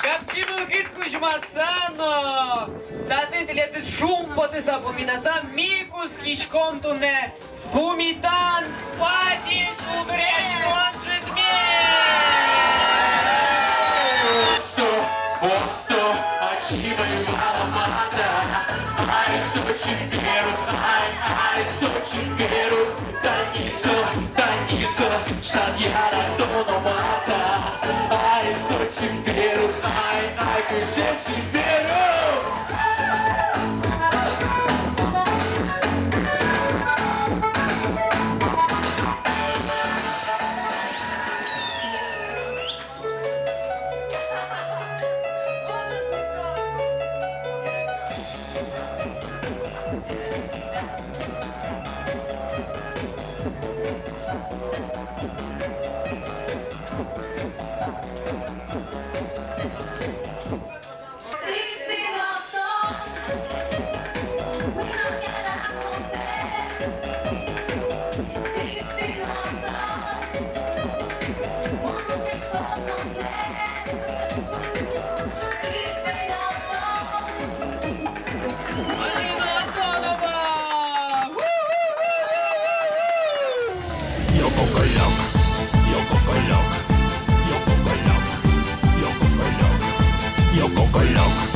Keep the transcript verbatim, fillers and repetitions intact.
Капчи мылкыд кузьмаса но татын тӥледыз шумпотыса пумитаса, ми кутскиськом туннэ пумитан пати шулдыръяськон ӝытме. Осто, осто, ачим ӧй валамата, ай, со чебер ук, ай, ай, со чебер ук, тани со, тани со, шат яратоно мата, ай, со чебер ук, ай, ай, кызьы чебер ук. Йо-го-го-лёк, йо-го-го-лёк, йо-го-го-лёк, йо-го-го-лёк, йо-го-го-лёк.